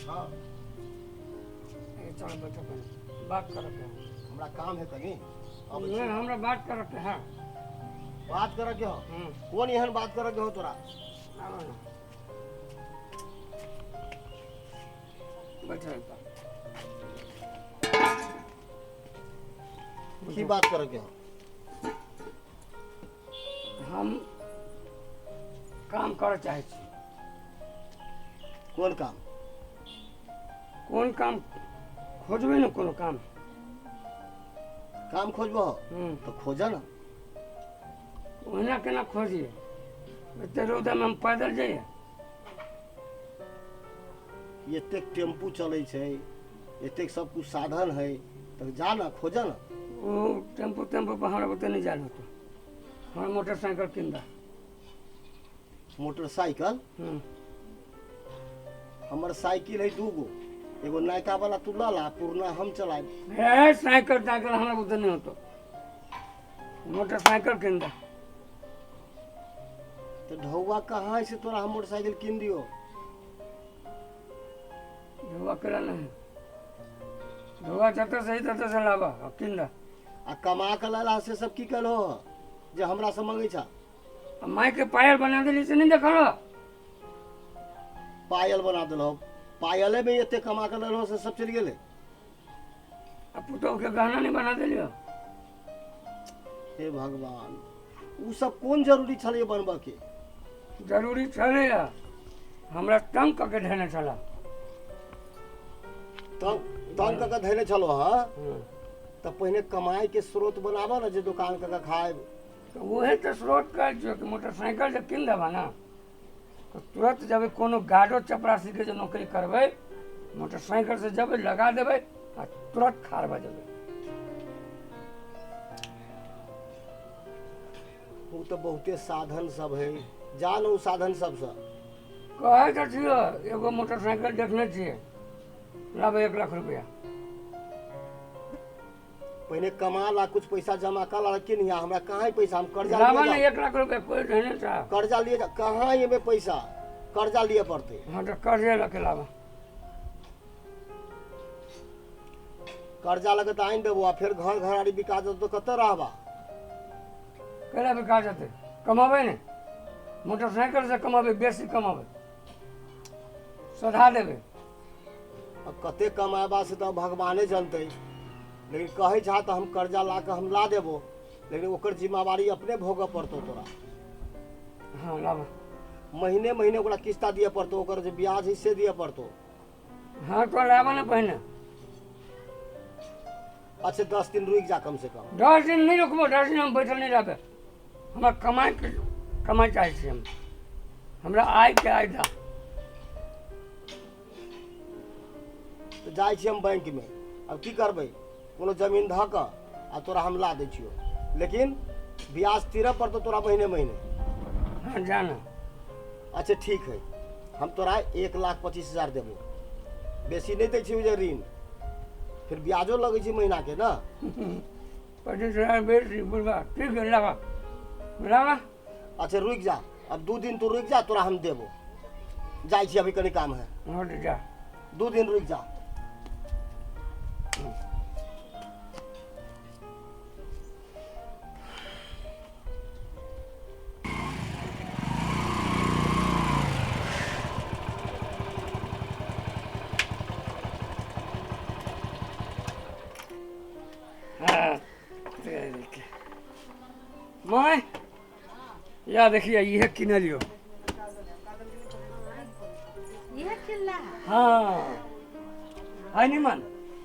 हाँ। ए, चल बैठो पहिले, बात करऽ के है। हमरा काम है कनी, अबै छी। नहीं, हमरा बात करऽ के है। बात करऽ के हो? हम्म। कोन एहन बात करऽ के हो तोरा? आबऽ ना। बैठो एक बार। की बात करऽ के हो? हम काम करऽ चाहै छी। कोन काम? कोन काम खोजबै ने, कोनो काम। काम खोजबो? हम्म। तऽ खोजऽ ने। ओहिना केना खोजिए? एते रौदामे हम पैदल जइए? एतेक टेम्पू चलै छै, एतेक सब कुछ साधन है, तऽ जा ने, खोजऽ ने। ओ टेम्पू तेम्पू पर हमरा ओते नहि जायल होतौ। हमरा मोटरसाइकिल कीन दे। मोटरसाइकिल? हम्म। हमर साइकिल है दूगो, एगो नयका वाला तू लऽ ला, पुरना हम चलायब। हे, साइकिल ताइकिल हमरा बुते नहि होतो, मोटरसाइकिल कीन दे। तऽ ढौआ कहाँ है से तोरा हम मोटरसाइकिल कीन दियो? ढौआ केला नहीं? ढौआ जतऽ से ततऽ से लाबऽ आ कीन दे। आ कमा कऽ लैला से सब की केलहो जे हमरा से मंगै छा? आ मायके पायल बना देली से नहि देखल? पायल बना देलहो, पायले में एते कमा कऽ लेलहो से सब चलि गेलै। आ पुतोहके गहना नहि बना देलियो? हे भगवान, उ सब कोन जरूरी छलै बनबऽ के? जरूरी छलैया, हमरा तंग कऽ के धेने छला। तंग तंग कऽ के धैले छलो? हँ। हम्म। तऽ पहिने कमाइ के स्रोत बनाबऽ ने जे दोकान कऽ के खायब। तऽ उहे तऽ स्रोत कहै छियौ कि मोटरसाइकिल जे कीन देबऽ ने तऽ तुरंत जेबै, कोनो गार्डो चपरासीके जे नौकरी करबै, मोटरसाइकिल से जेबै, लगा देबै आ तुरंत खाड़ भऽ जेबै। उ तऽ बहुते साधन सब है, जा ने उ साधन सबसँ। कहै तऽ छियौ, एगो मोटरसाइकिल देखने छियै, लाबै 1 लाख रुपया। पहिने कमा ला, कुछ पैसा जमा कर ला, किनिया। हमरा कहाँ है पैसा? हम कर्जा लाबऽ लिए ने। जाओ। 1 लाख रुपया कोइ धेने छ? कर्जा लिए जा, कहाँ एमे पैसा? कर्जा लिए पड़तै। हाँ, तऽ कर्जे लऽ के लाबऽ। कर्जा लगे तऽ आनि देबो, आ फेर घर घराड़ी बिका जेतौ तऽ कतऽ रहबा? केना बिका जेतै? कमाबै ने, मोटरसाइकिल से कमाबै, बेसी कमाबै, सधा देबै। अब कते कमाबा से तऽ भगवाने जनतै, लेकिन कहै छा तऽ हम कर्जा ला कऽ हम ला देबो, लेकिन ओकर जिम्मेवारी अपने भोगऽ पड़तौ तोरा। हाँ, लाबऽ। महीने महीने ओकरा किस्ता दिअ पड़तौ, ओकर जे ब्याज है से दिअ पड़तौ। हाँ, तो लाबऽ ने पहिने। अच्छा, 10 दिन रुकि जा कम से कम। 10 दिन नहि रुकबो, 10 दिन हम बैठल नहि रहबै। हमरा कमाइ के कमाइ चाहै छी हम। हमरा आय के आय दा। तऽ जाइ छी हम बैंकमे। आब की करबै, कोनो जमीन धऽ कऽ आ तोरा हम ला दै छियौ, लेकिन ब्याज तीरऽ पड़तौ तोरा महीने महीने। हाँ, जा ना। अच्छा, ठीक है, हम तोरा 1,25,000 देबो, बेसी नहि दै छियौ जे ऋण, फिर ब्याजो लगै छै महीनाके ने। 25,000 बेसी बुढ़बा। ठीक है, लाबा लाबा। अच्छा, रुकि जा, अब 2 दिन तू रुकि जा, तोरा हम देबो। जाइ छी, अभी कनी काम है। हाँ, तऽ जा। 2 दिन रुकि जा। हाँ, देखिए माय, या देखिए, इहे किनलियो। इहे किनला है? हाँ, है निमन?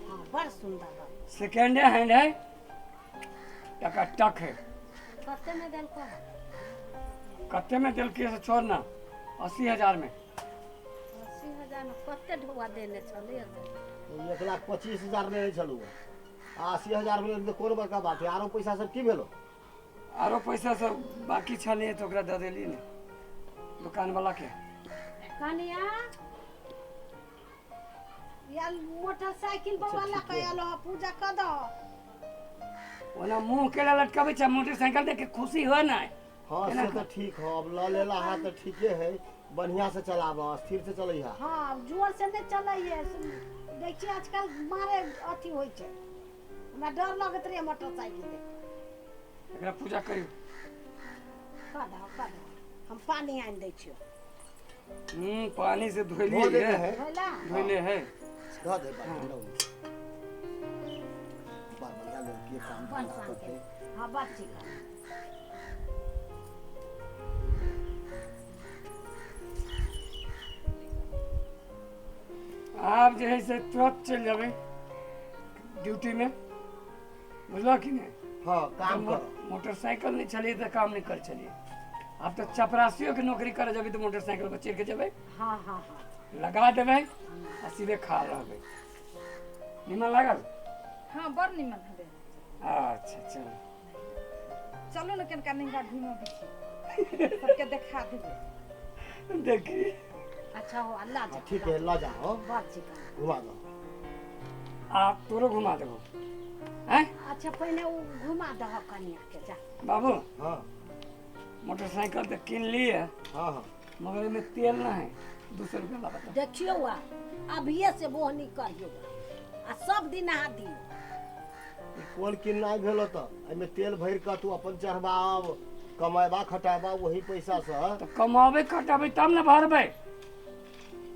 हाँ, बड़ सुंदर है। सेकेंडे हैंड है, टका टक है। कते में देलको है? कत्ते में देलकै से छोड़ ना, 80,000 में। 80,000 में कते ढौआ देने छलियै? 1,25,000 लेने छलहुँ आ 80,000 में तऽ कोन बड़का बात है? आरो पैसा सब की भेलो? आरो पैसा सब बाकी छलै तऽ ओकरा दऽ देली ने दुकान वाला के। कनिया, या मोटरसाइकिल बौआ लऽ कऽ आयल हो, पूजा कऽ दो। ओना मुँह केला लटकाबै छै, मोटरसाइकिल देख के खुशी हो ना। हाँ से तो ठीक हो, अब ल लेला हाँ तो ठीके है, बढ़िया से चलाबह, स्थिर से चलै हा। हाँ, जोर से नहीं चलैए, देखिए आजकल मारे अथी होइ छै, हमरा डर लगैत रहे मोटरसाइकिल देख। एकरा पूजा करियौ। कर दहो कर दहो, हम पानी आनि दै छियौ। पानी से धोइलियै है, धोइले है, धो दे बाबू। बड़ बढ़िया लड़की काम धंधा करते। हाँ बात ठीक है। आप जे है से तुरंत चल जाबे ड्यूटी में, बुझल कि नहीं? हाँ काम कर। मोटरसाइकिल नहीं चलिए तो काम नहीं कर चलिए। आप तो चपरासियों की नौकरी करे जबे तो मोटरसाइकिल पर चढ़ के जबे। हाँ हाँ हाँ लगा देबे आ सीधे खा रहबे। निमन लागल? हाँ बड़ निमन हबे। अच्छा चलो चलो ना कनका नंगा घूमो छी, सबके देखा देबे। देखी अच्छा हो अल्लाह जा। ठीक है ला जाओ, बात ठीक है, घुमा दो। आप तोरो घुमा देबो हैं? अच्छा पहले वो घुमा दहो कनिया के जा बाबू। हाँ मोटरसाइकिल तो किन लिए। हाँ हाँ मगर में तेल ना है, 200 रुपया लगा। देखियो वा अभिये से बोहनी करियो आ सब दिन नहा दियो। कोन किन्नाइ भेल त एमे तेल भरि के तू अपन चढ़बाब, कमाबा खटाबा वही पैसा से। तो कमाबे खटाबे तब ना भरबे।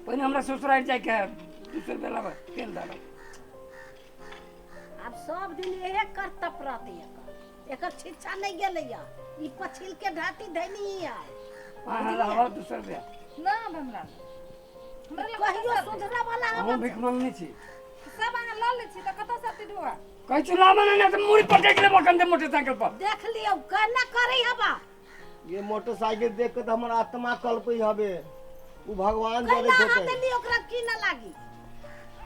पहले हमरा ससुराल जाय के है, 200 रुपया लगा तेल डालो। अब सब दिन यहे करतप रहते एकर, एकर शिक्षा नहीं गेलैया, ई पछिल के ढाटी धैनी है। हां लावा 200 रुपया ना हमरा हमरा कहियो सुधरा वाला हम भीख मांगने छी। सब अहाँ ल ले छी त कतौ से अति ढोआ कहै छी लावा ना त मुड़ी पटक लेबो कन दे मोटरसाइकिल पर। देख लियो केना करै हबा। ये मोटरसाइकिल देख के त हमर आत्मा कल्पै हबे, उ भगवान जाने केना हाथ देली ओकरा की ना लागी।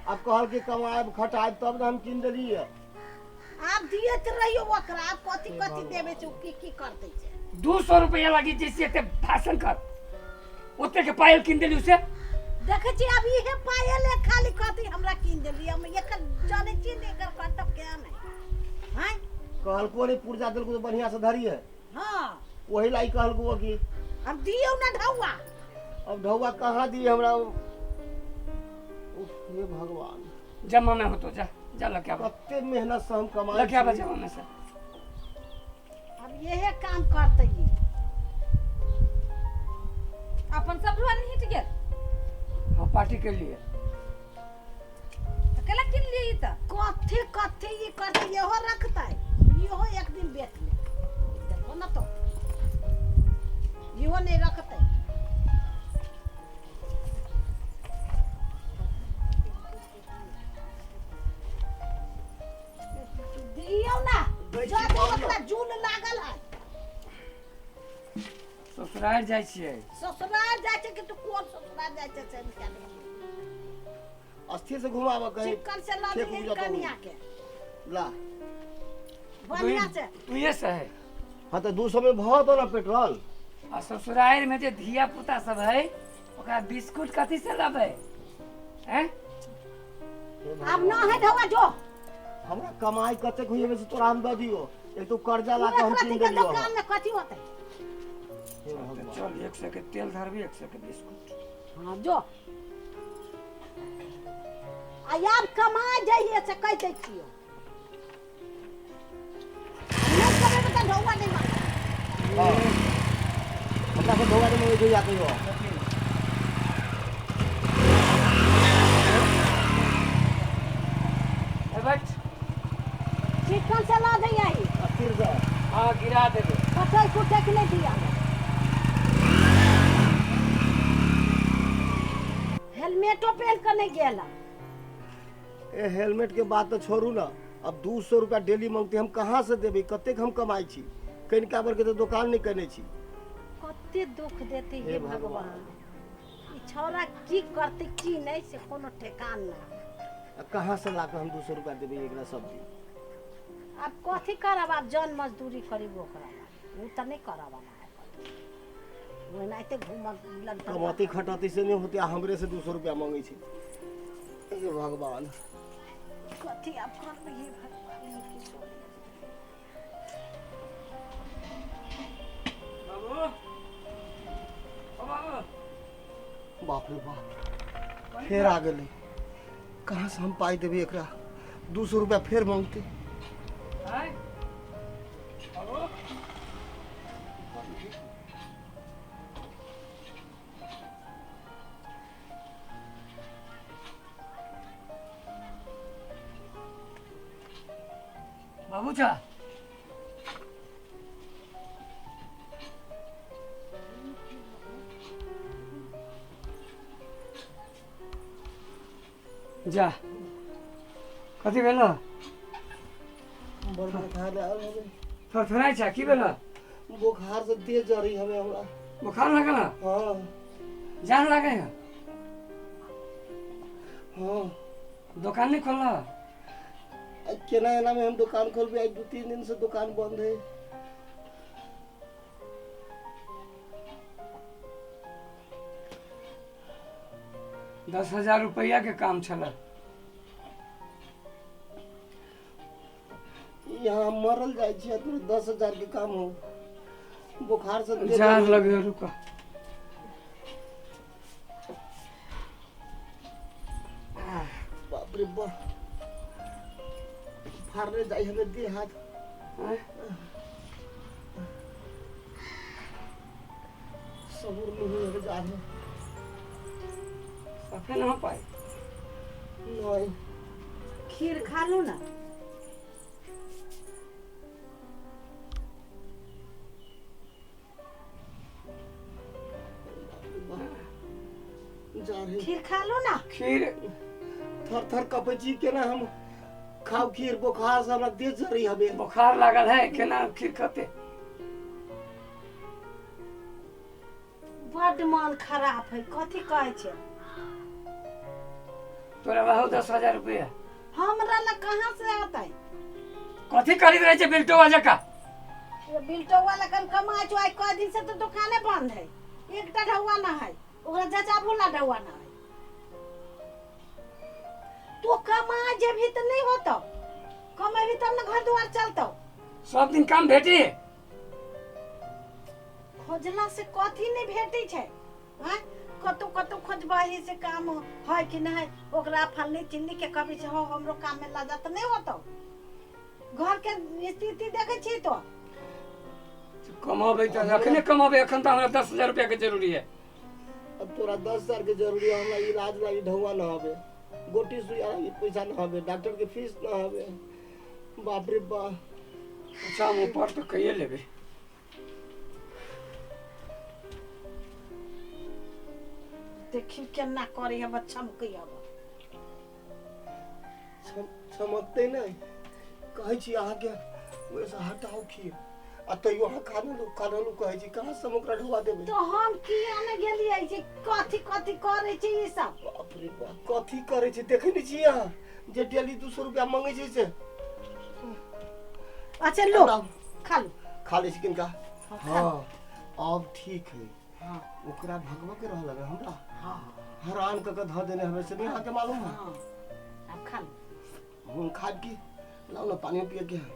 अब कहल कि कमाएब खटाएब तब न हम किन देलियै। आप दियत रहियो ओकरा, आप कथी कथी देबे छै, की की करते छै। 200 रुपया लागी जैसे एते भाषण कर, ओते के पायल किन देली उसे। देखै छी अब इहे पायल खाली कथी हमरा किन देली, हम एकर जानै छी ने एकर करतब के नहीं। हैं कहलको नहीं पुर्जा देलको तो बढ़िया से धरी है। हां वही लाई कहलको कि हम दियौ ना ढौआ। अब ढौआ कहां दिए हमरा? उफ हे भगवान। जमा में हो तो जा जा लग के कते मेहनत से हम कमाए, लग के जमा में से। अब यहे काम करते ही अपन सब रुआ नहीं हिट गेल। हां पार्टी के लिए तो केला किन लिए ई त कथी कथी ई करते, इहो रखतै, इहो एक दिन बेच ले। देखो ना तो इहो नहीं रखतै। दियौ ना जब ओकरा जून लागल है। ससुराल जाइ छियै? ससुराल जाइ छै कि तू कोन ससुराल जाइ छै से निकाल। अस्थिर से घुमाबऽ कहीं चिकन से ला दिही कनिया के ला बढ़िया से। तू ये से है? हां तो 200 में भर दो ना पेट्रोल। आ ससुराल में जे धिया पुता सब है ओकरा बिस्कुट कथी से लाबै हैं? अब ना है ढौआ जो हमरा कमाई कतेक होइए से तोरा हम दऽ दियो। एक तो कर्जा ला के हम किन देलियो। दुकान में कथी होतै? चल 100 के तेल धरबी, 100 के बिस्कुट। हाँ जो आ आब कमा जाइए से कहि दै छियौ। नहीं कमेबै तऽ ढौआ नहीं मांगबै। हाँ हमरा से ढौआ नहीं मांगै छै या कहियो। ए बैठ चिकन से ला दे आई फिर से। हां गिरा देबे, कटै कुटै के नहीं दिया। हेलमेटो पहन के नहीं गेला। ए हेलमेट के बात तो छोड़ू ना, अब 200 रुपया डेली मांगते, हम कहाँ से देबै? कतेक हम कमाई छी, कनिका बर के तो दुकान नहीं करने छी। कते दुख देते हे भगवान। ई छौड़ा की करते की नहीं से कोनो ठेकान ना। कहाँ से लाके हम 200 रुपया देबै एकरा सब दिन? अब कथी करब? आब जन मजदूरी करीब ओकरा उ त नहीं करब है। वो एनाहिते घूमल लगतै, कमाती खटाती से नहीं होते, हमरे से 200 रुपया मांगे छी। हे भगवान कथी अब करबै हे भगवान। की सोच बाबू बाप रे बाप, फेर आ गेलै। कहाँ से हम पाइ देबै एकरा? 200 रुपया फेर मांगते। आँय? हेलो? बाबू चा जा, कथी भेल? बड़ बोखार आयल हवे। थरथराइ छै? की भेल? बोखार से देह जरी हवे हमरा। बोखार लागल? हाँ। जान लागे है? हाँ। दुकान नहीं खोलना? आज केना एना में हम दुकान खोलबे? आज 2-3 दिन से दुकान बंद है। 10,000 रुपया के काम छल। यहाँ मरल जाइ छी, तोरा 10,000 के काम हो। बोखार से देह जान जरी। लगे, रुका। बाप रे बाप, फाड़ने जाइ हवे देह हाथ। आँय? सबूर नहीं हवे जा रहे। सफे ना पाए। नहीं। खीर खा लू ना। जा रहे। खीर खा लू ना। खीर। थर थर कपै छी, केना हम खाउ खीर? बोखार से हमरा देह जरी हवे। बुखार लागल है, केना खीर खते? बड्ड मन खराब है, कथी कहै छै? तोरा बाहु 10,000 रुपया। हमरा लग कहाँ से आतै? कथी खरीद रहे छै बिल्टो जका? बिल्टौआ लगन कमाइ छौ। आइ कई दिन से तो दुकाने बंद है, एकटा ढौआ ना है, ओकरा जचाबू ला ढौआ ना है। तू कमा जेबही तऽ नहीं होतौ, कमेबही तब ने घर दुआर चलतौ। सब दिन काम भेटी? खोजला से कथी नहीं भेटै छै? आँय, कतौ कतौ खोजबही से काम है कि नहीं। ओकरा फलनी चिन्नी के कभी छै हो हमरो काम में ला जा तऽ नहीं होतौ। घर के स्थिति देखै छी तो। कमाबै तऽ अखने कमाबै, अखन तऽ हमरा 10,000 रुपया के जरूरी है। अब तोरा 10,000 के जरूरी है, हमरा इलाज लागी ढौआ न हवे, गोटी सुइया लागी पैसा न हवे, डॉक्टर के फीस न हवे। बाप रे बाप। अच्छा, हम ऊपर तऽ कहिए लेबै। देखियौ केना करै है, चमकै हब। चमकतै नहि। कहै छी अहाँके ओहिसँ हटाउ खीर, आ तैयो अहाँ कानलू कानलू। कहै छी कहाँ से हम ओकरा ढौआ देबै? तो हम किया ने गेलियै जे कथी कथी करै छै ई सब? बाप रे बाप, कथी करै छै? देखै नहि छियै अहाँ जे डेली 200 रुपया मंगै छै से? अच्छा लो, खा लो। खा लै छी किनका। हाँ, खा लो। हाँ, अब ठीक है। हाँ। ओकरा भगबऽ के रहल है हमरा। हाँ। हैरान कऽ के धऽ देने हवे से नहीं अहाँके मालूम है? हाँ, अब खा लो। हम खाब की? लाउ ने, पानियो पिए के है।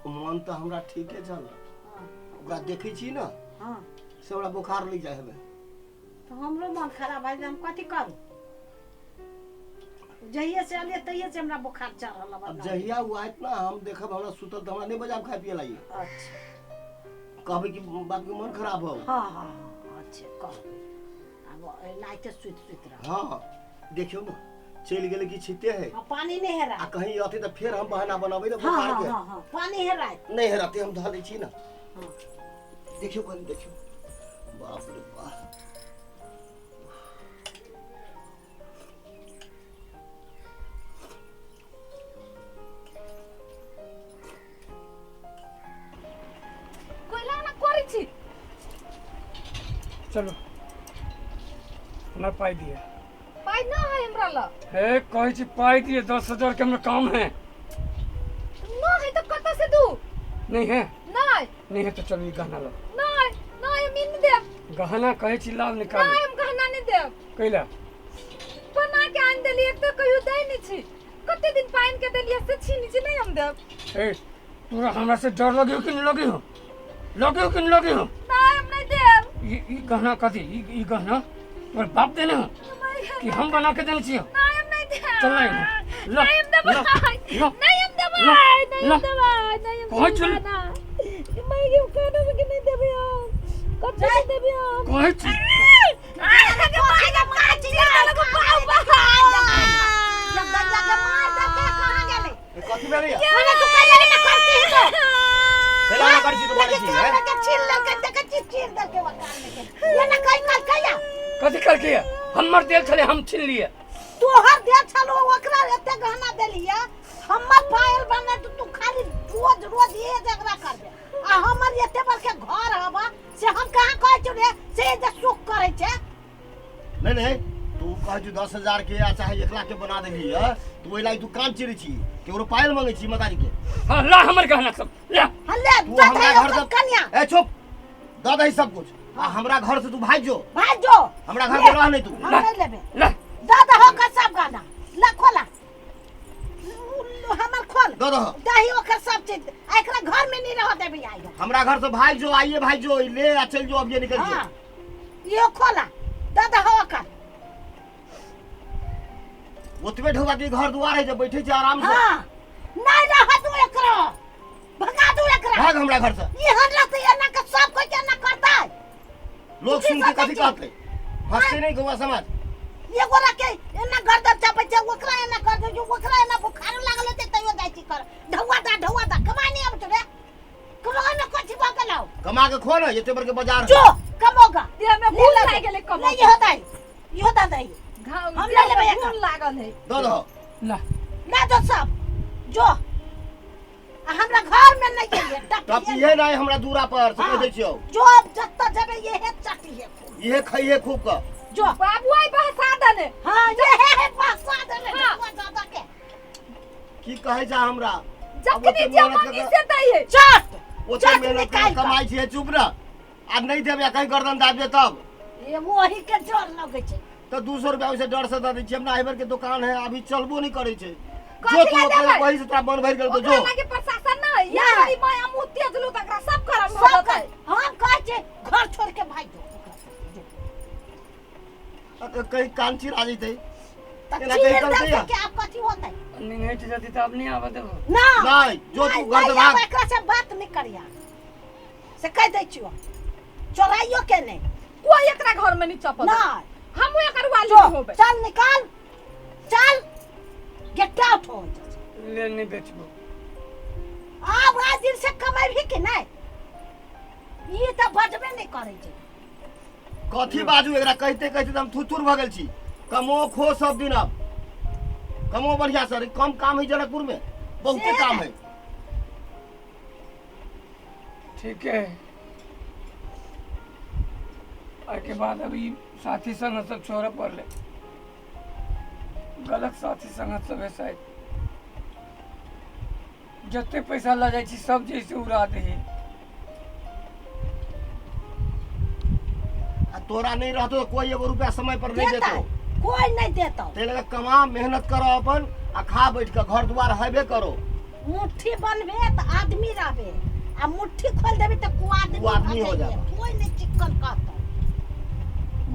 मन तऽ हमरा ठीके छल। हाँ। ओकरा देखै छी ने हाँ, से हमरा बोखार लागि जाइ हवे। तो हमरो मन खराब है, हम कथी करू? जहिये से अलियै तहिये से हमरा बुखार चढ़ल है। अब जहिया ओ आयत ना, हम देखब हमरा सुतल तऽ हमरा नहि बजाब खाय पिए लागी। अच्छा। कहबै कि बाप के मन खराब हो। हाँ हाँ हाँ, अच्छा कहबै। आब एनाहिते सुति सुति रह। हाँ, देखियौ ने, चलि गेलै कि छिते है। हाँ, पानी नहीं हेरा। आ कहीं अथी तऽ फेर हम बहाना बनाबै ने। हाँ। बोखार हाँ। के। हाँ हाँ, पानी हेरा। नहि हेराते, हम धऽ दै छी ने। हाँ। देखियौ, कनि देखियौ। बाप रे बाप। कोइला ना करै छी। चलो, हमरा पाइ दिअ। पाइ ना है हमरा लग। हे, कहै छी पाइ दिअ, 10,000 के हमरा काम है। ना है तऽ कतऽ से दू? नहीं है? नहीं। नहीं है तो चलो, ई गहना लो। नहीं नहीं, हम ई नहीं देब। गहना कहै छी लाव, निकालू। नहीं, हम गहना नहीं देब। कैला? बना के आनि देलियै, एक तऽ कहियो दै नहि छी, कते दिन पानि के देलियै से छीनी छी। नहीं हम देब। ए, तोरा हमरा से डर लगियो कि नहीं लगियो? लगियो कि नहीं लगियो? नहीं, हम नहीं देब। ई गहना कथी ई ई गहना तोर बाप देने हो कि हम बना के देने छियो नहीं हम नहीं देबै चल ना ला नहीं हम देबै ला ला नहीं हम देबै ला, नहीं ला। हम देबै नहीं हम कहै छौ- ना मैं के कानो में के नहीं देबै हम कथी नहीं देबै हम कहै छी ए, कथी भेलै या? फैला ना करै छी तो मारै छी हैं? कथी करके हमर देल छलै हम छीन लिए तोहर देल छलो ओकरा एते गहना देलिया हमर पायल बना तो तू खाली रोज रोज ये झगड़ा करबे आ हमर एते बड़के घर हवा से हम कहाँ कहै छौ रे से जे सुख करै छै नहीं नहीं तू कह जो 10,000 के या चाहे 1 लाख के बना देली है तो ओहि लागि तू कान चिरै छी केकरो पायल मंगै छी मदारी के हाँ ला हमर गहना सब ला हल्ले तू दे हमरा दे घर से कन्या ए चुप दऽ दही सब कुछ आ हमरा घर से तू भागि जो भाग जो हमरा घर में रह नहीं तू हम नहीं लेबे ला दे दहो का सब गहना ला खोला हमर खोल दऽ दहो दही ओकर सब चीज आ एकरा घर में नहीं रह देबे आई हमरा घर से भागि जो आइए भागि जो ले आ चल जो अब ये निकल जो हाँ इहो खोला दे दहो ओकर ओतबे ढोबा के घर दुआर है जब बैठे छी आराम से हाँ नहीं रह दू एकरा भगा दू एकरा भाग हमरा घर से इहन रहते एना के सब कोई के एना करता है लोग की सुन के सोचै कथी छी? कहते हंसते नहीं गौवा समाज एगो रखे एना गर्दन चापै छै ओकरा एना कर दे ओकरा एना बुखार लागल होतै तैयो जाइ छी कर ढौआ दा ढौआ दा कमाइ नहि आबै छौ रे कमाइ मे कथी भऽ गेलौ कमा के खो ना एते बड़के बाजार जो कमोगा देह में घुन लागि गेलै कमो नहीं इहो दै इहो दा दै घाव हम नहि लेबै एकर। घुन लागल है दऽ दहो ला ना दो सब जो आ हमरा घर में नहीं गेलिए टपिए नहीं हमरा दूरा पर से कह दै छियौ जो अब जत्ता जेबे ये चटिए खूब इहे खइहे खूब क जो बाबू आई बहसा दने हाँ ये है बहसा देने हाँ। दादा के की कहै छै हमरा अब जखनी ओते जे मेहनत मांगी कऽ- से दै है चट ओते चट मेहनत निकालि कऽ कमाइ छियै चुप रह आ नहि देबै कहीं गर्दन दाबि दे तब ये वही के डर लगै छै तऽ 200 रुपया ओहिसँ डर से दऽ दै छियै हमरा एहि बेर के दुकान है अभी चलबो नहि करै छै कथी जो तू लए ओकरे देबै? वही से तोरा मन भरि गेल तो ओकरा जो लागे प्रशासन ना है या ना। बड़ी माया मुँह तेज लो तकरा सब करम सब भऽ कह हम कहै छै घर छोड़ के भागि जो ओकरा से, जो। कहीं कान चिरा जेतै तऽ एना कहीं चीर करतै देलकै या? कि आब कथी होतै निंगैट जति तऽ आब नहि आबऽ देबो ना नहि जो तू घर से नहीं, भाग आब एकरा से बात नहीं करिया से कह दै छियो चोराइयो के नहीं कोई एकरा घर में नहीं चपल ना हमहूँ एकर वाली जो होबे चल निकाल चल गेट आउट हो जा ले नहीं बेचबो आब आज दिन से कमेबही कि नहीं ई तऽ बजबे नहीं करै छै कथी बाजू एकरा कहिते कहिते तऽ हम थुथुर भऽ गेल छी कमो खो सब दिन अब कमो बढ़िया सर कम काम है जनकपुर में बहुते से काम ने। है ठीक है एहिके बाद अभी साथी संग सब छोड़ऽ पड़लै गलत साथी संगत सब है शायद जते पैसा लऽ जाइ छी सब जे से उड़ा दै है आ तोरा नहीं रहतो तो कोई एगो रुपया समय पर नहीं देता देतो कोई नहीं देता ताहि लऽ कऽ कमा मेहनत करो अपन आ खा बैठ कऽ घर दुआर हेबे करो मुट्ठी बनबे तऽ आदमी रहबे आ मुट्ठी खोल देबे तऽ को आदमी को आदमी हो भऽ जाइए। जाबे। कोई नहीं चिक्कन कहतौ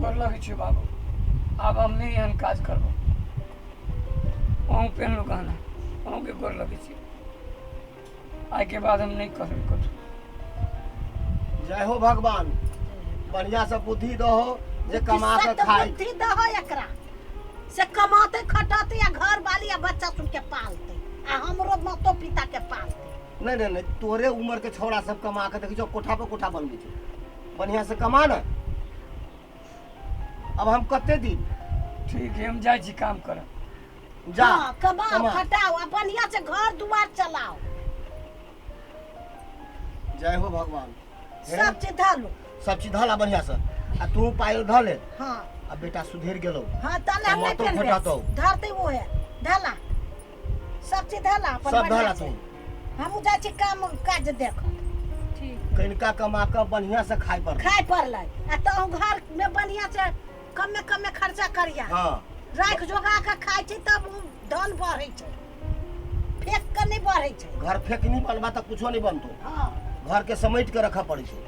गोर लगै छी बाबू आब हम नहि एहन काज करबो अहूँ पेन्हलू गहना अहूँके गोर लगै छी आइके बाद हम नहि करबै कथू जय हो भगवान बढ़िया से बुद्धि दहो जे कमा के सत खाई बुद्धि दहो एकरा से कमाते खटाते आ घर वाली आ बच्चा सुन के पालते आ हमरो मातो पिता के पालते नहीं नहीं नहीं तोरे उम्र के छौड़ा सब कमा के देखै छौ कोठा पर कोठा बनबै छै बढ़िया से कमा ने अब हम कते दिन ठीक है हम जाइ छी काम करऽ जा हाँ, कमाओ कमा। खटाओ आ बढ़िया से घर दुआर चलाओ जय हो भगवान हे, सब चीज धलो सब चीज धला बढ़िया से आ तू पायल धले हाँ आ बेटा सुधरि गेलौ हाँ तले हम नहीं टमाटर पेनबे फटातौ। धरते वो है धला सब चीज धला अपन सब बढ़िया धला से। तू हमहूँ जाइ छी काम काज देख ठीक कनिका कमा कऽ बढ़िया से खाय पड़तै खाय पड़लै आ तहु घर में बढ़िया से कमे कमे खर्चा करिया हाँ राखि जोगा के खाइ छै तब उ धन बढ़ै छै फेक के नहि बढ़ै छै घर फेक नहीं बनबा तऽ कुछो नहीं बनतो हाँ घर के समेट के रखऽ पड़ै छै